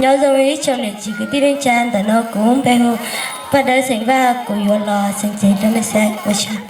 Nyob zoo ib tsoom niam txiv kwv tij neej tsa, ntawm no kuv npe hu Paj Dawb xeem Vaj, kuv yuav los xeem cev rau nej saib ua tsaug.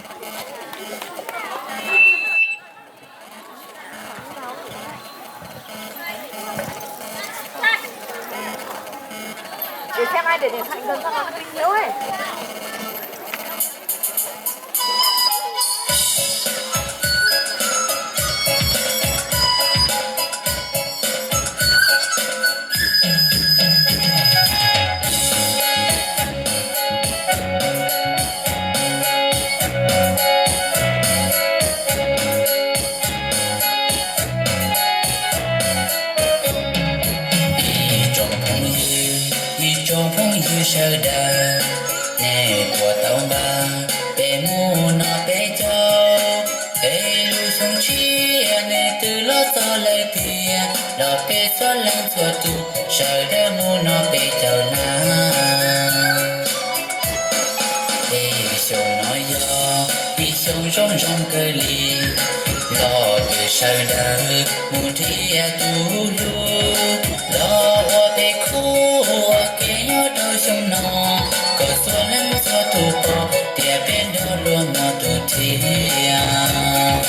Ib tsoom phooj ywg, ib tsoom phooj ywg sawv daws, nej puas tau npaj peb mus no peb caug? Peb lub xyoo tshiab nws twb los txog lawm tiag, los peb txhua leej txhua tus sawv daws mus no peb caug na. Ib xyoo no yog ib xyoo zoo zoo kawg li, los peb sawv daws mus nrhiav tus hlub, los ua peb khub ua ke nyob rau xyoo no, kom txhua leej txhua tus pom tias peb nrog luag mus tu thiab.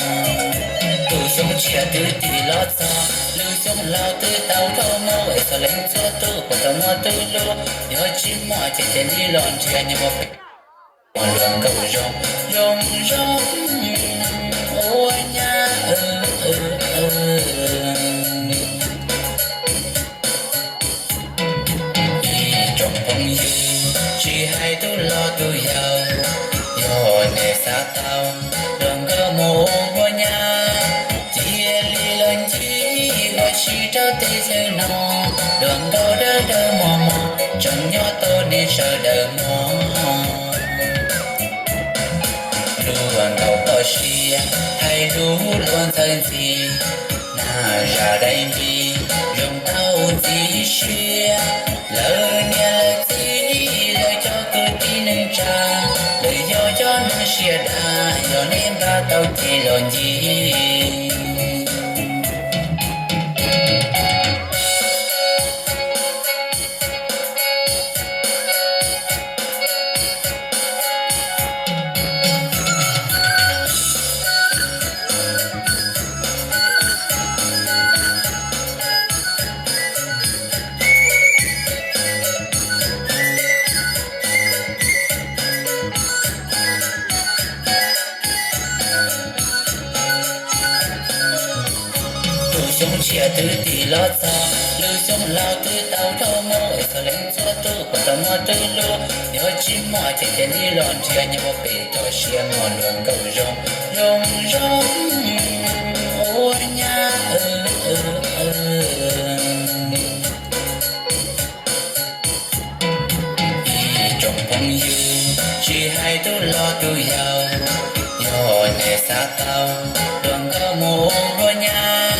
Tus xyoo tshiab twb tim los txog, lub xyoo laus twb tau dhau mus, es txhua leej txhua tus puas tau muaj tus hlub, yog tsis muaj ces cia li los nrhiav nyias muaj peb luag nkauj zoo, zoo zoo ua nyab. Ib tsoom phooj ywg, tsis hais tus hlob tus yau, yog nej xav tau luag nkauj mus ua nyab, cia li los ncig ua si rau teb chaws no, luag nkauj dawb dawb mos mos tseem nyob tau nej sawv daws mog. Luag nkauj toj siab hais lus luag ntxhawb ntxhi, nas zas dais npis zoo tau ntxim siab. Lawv niam lawv txiv lawv cov kwv tij neej tsa, lawv yog cov neeg siab daj, yog nej npaj tau ces los ncig. Tus xyoo tshiab twb tim los txog, lub xyoo laus twb tau dhau mus, es txhua leej txhua tus puas tau muaj tus hlub, yog tsis muaj ces cia li los nrhiav nyias muaj peb toj siab muaj luag nkauj zoo, zoo zoo ua nyab. Ib tsoom phooj ywg, tsis hais tus hlob tus yau, yog nej xav tau luag nkauj mus ua nyab,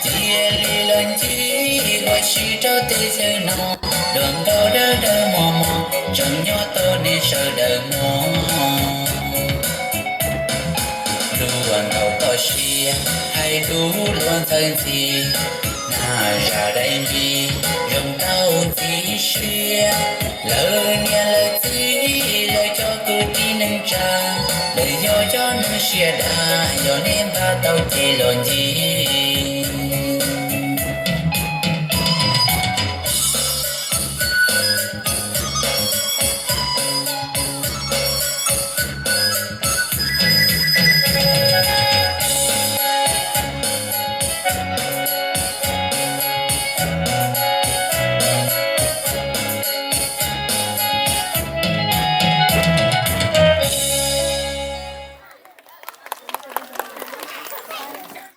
cia li los ncig ua si rau teb chaws no, luag nkauj dawb dawb mos mos tseem nyob tau nej sawv daws mog. Luag nkauj toj siab hais lus luag ntxhawb ntxhi, nas zas dais npis zoo tau ntxim siab. Lawv niam lawv txiv lawv cov kwv tij neej tsa, lawv yog cov neeg siab daj, yog nej npaj tau ces los ncig.